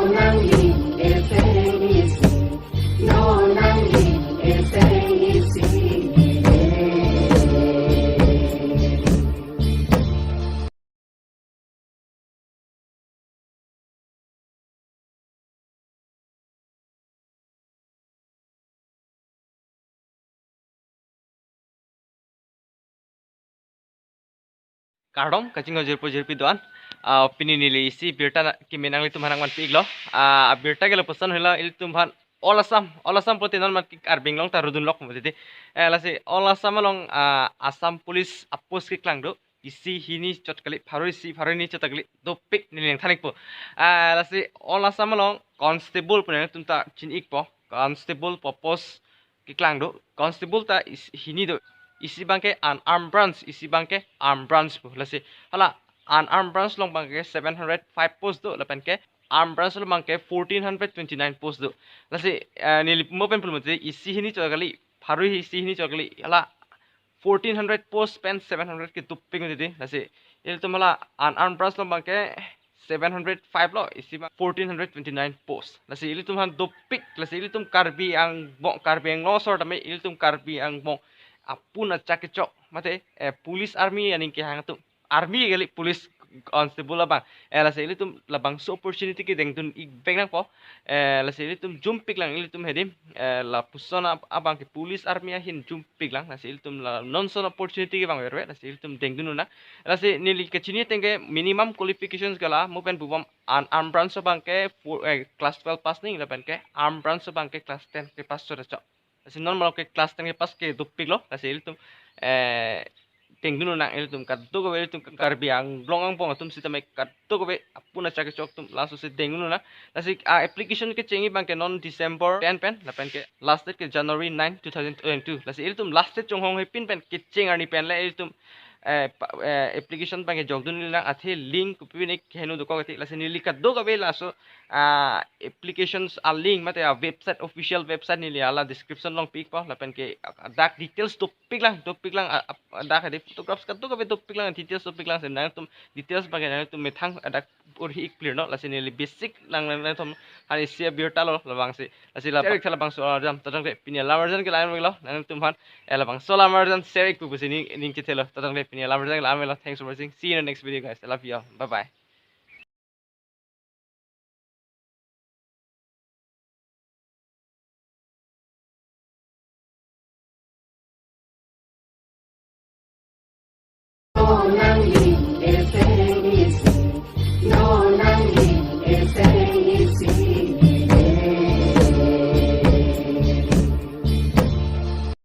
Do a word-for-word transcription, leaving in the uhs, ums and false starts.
Nangli eseng isi, no nangli eseng isi. Kardom, kachinghon jirpo jirpi do-an. Ah, pini neli isi birta na, kimi nanglitum aphan nangvanpi-iklo. Ah, birta ke lapuson helo, ilitum aphan All Assam, All Assam pulote non mat ke Karbi Anglong ta rudun lok mo titi. Eh, lasi All Assam along, ah, Assam Police a-post keklang do. Isi hini chot kali, pharo isi, pharo hini chot kali, dopik neli nangthan-ikpo. Ah, lasi All Assam along constable pu nangtum ta chin-ikpo. Constable pu a-post keklang do. Constable ta is-, hini do. Isi abangke unarmed branch, isi abangke armed branch pu. Lasi hala unarmed branch along abangke seven hundred five post do, lapen ke armed branch along abangke fourteen hundred twenty-nine post do. Lasi, eh, neli mo pen pulo mati, isi hini chot kali, pharo isi hini chot kali, hala fourteen hundred post pen seven hundred ke dopik titi. Lasi ilitum hala unarmed branch along abangke seven hundred five lo, isi abang fourteen hundred twenty-nine post. Lasi ilitum aphan dopik, lasi ilitum Karbi Anglong, Karbi Anglong asor tame ilitum Karbi Anglong apun achak kechok mate, eh, police army aning kehang atum. Army kali, police, constable abang. Eh, lasi ilitum labangso opportunity ke dengdun-ik vek nangpo. Eh, lasi ilitum jumpik lang, ilitum hedim. Eh, lapuson ab-, abangke police army ahin jumpik lang. Lasi ilitum la non ason opportunity kevang verve. Lasi ilitum dengdun nang. Lasi neli kachini ateng ke minimum qualifications ke la, mo pen pubom unarmed branch abangke four, eh, class twelve pass ning, lapen ke armed branch abangke class ten kepass chot chot. Lasi non malom ke class ten kepass ke dopiklo. Lasi ilitum, eh, dengdun nang, ilitum kadokave, ilitum Karbi Anglong angbong atum sitame kadokave apun achak kechok atum laso si dengdun nang. Lasi, ah, application kecheng abangke non December ten pen, lapen ke last date ke January nine, two thousand twenty-two. Lasi ilitum last date chonghong hepin pen kecheng arni pen le ilitum, eh, pa-, eh, application abangke jokdun nang, athe link kopi pine keheno dokok ati. Lasi neli kadokave laso, ah, applications a-link mate a-website, official website neli hala description along pi-ikpo, lapen ke dak details dopik lang, dopik lang, a, a, dak adi photographs kadokave dopik lang, details dopik lang, si nangtum details abangke nangtum methang dak urhi-ik clear no. Lasi neli basic nang, nangtum aphan isi abirta lo labangsi. Lasi labang, share-ik tha labangso alam arjan, totang de pini alam arjan ke la-an lo, nangtum aphan, eh, labangso alam arjan share-ik pu pusi ning, ning chethelo, totang de pini alam arjan ke la-an lo. Thanks for watching. See you in the next video, guys. I love you all. Bye bye. No nangli eseng isi, no nangli eseng isi.